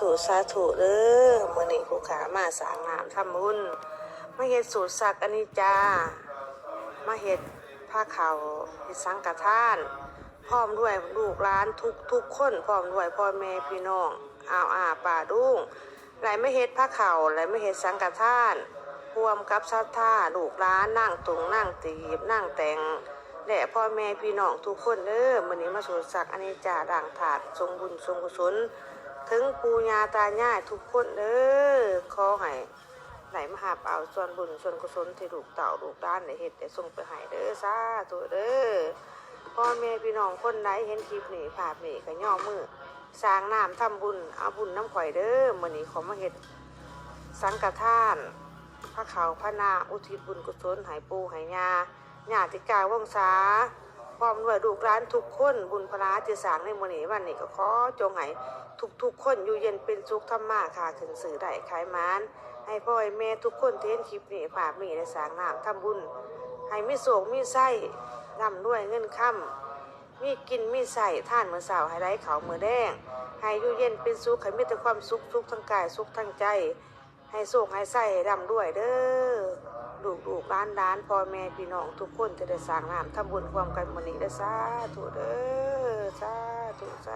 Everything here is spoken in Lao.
ທຸ ສາທຸເດີ. ມື້ນີ້ຜູ້ຂ້າມາສ້າງນ້ຳທຳບຸນ ມາເຮັດສູດສັກອະນິດຈາ ມາເຮັດພາເຂົ້າ ເຮັດສັງກະທານ ພ້ອມດ້ວຍລູກຫຼານທຸກໆຄົນ ພ້ອມດ້ວຍພໍ່ແມ່ພີ່ນ້ອງ ອາວອາປ້າລຸງ ໄດ້ມາເຮັດພາເຂົ້າ ໄດ້ມາເຮັດສັງກະທານ ຮ່ວມກັບສັດທາລູກຫຼານ ນາງຕຸງ ນາງຕີບ ນາງແຕ່ງ ແລະ ພໍ່ແມ່ພີ່ນ້ອງທຸກຄົນເດີ. ມື້ນີ້ມາສູດສັກອະນິດຈາລ້າງທາດ ສົ່ງບຸນສົ່ງກຸສົນ ເຖິງປູ່ຍ່າຕາຍາຍທຸກຄົນເດີ. ຂໍໃຫ້ໄດ້ມາຮັບເອົາສ່ວນບຸນສ່ວນກຸສົນທີ່ລູກເຕົ້າລູກຫຼານໄດ້ເຮັດໄດ້ສົ່ງໄປໃຫ້ເດີ ສາທຸເດີ. ພໍ່ແມ່ພີ່ນ້ອງຄົນໃດເຫັນຄລິບນີ້ ພາບນີ້ ກໍຍໍມືສ້າງນ້ຳທຳບຸນ ເອົາບຸນນຳຂ້ອຍເດີ. ມື້ນີ້ຂໍມາເຮັດສັງກະທານ ພາເຂົ້າພານ້ຳ ອຸທິດບຸນກຸສົນໃຫ້ປູ່ໃຫ້ຍ່າ ຍາຕິກາວົງສາ ພ້ອມດ້ວຍລູກຫຼານທຸກຄົນ. ບຸນພະລາທີ່ສ້າງໃນມື້ນີ້ວັນນີ້ ກໍຂໍຈົ່ງໃຫ້ທຸກໆຄົນຢູ່ເຢັນເປັນສຸກ ທຳມາຄ້າຂຶ້ນ ຊື້ໄດ້ຂາຍໝານ ໃຫ້ພໍ່ໃຫ້ແມ່ທຸກຄົນທີ່ເຫັນຄລິບນີ້ ພາບນີ້ ໄດ້ສ້າງນ້ຳທຳບຸນ ໃຫ້ມີໂຊກມີໄຊ ລ່ຳລວຍເງິນຄຳ ມີກິນມີໃຊ້ ທານມື້ເຊົ້າໃຫ້ໄຫຼເຂົ້າມື້ແລງ ໃຫ້ຢູ່ເຢັນເປັນສຸກ ໃຫ້ມີແຕ່ຄວາມສຸກ ສຸກທາງກາຍ ສຸກທາງໃຈ ໃຫ້ໂຊກໃຫ້ໄຊ ໃຫ້ລ່ຳລວຍເດີ. ລູກໆຫຼານໆ ພໍ່ແມ່ພີ່ນ້ອງທຸກຄົນທີ່ໄດ້ສ້າງນ້ຳທຳບຸນຮ່ວມກັນມື້ນີ້ເດີ ສາທຸເດີ ສາທຸ ສາ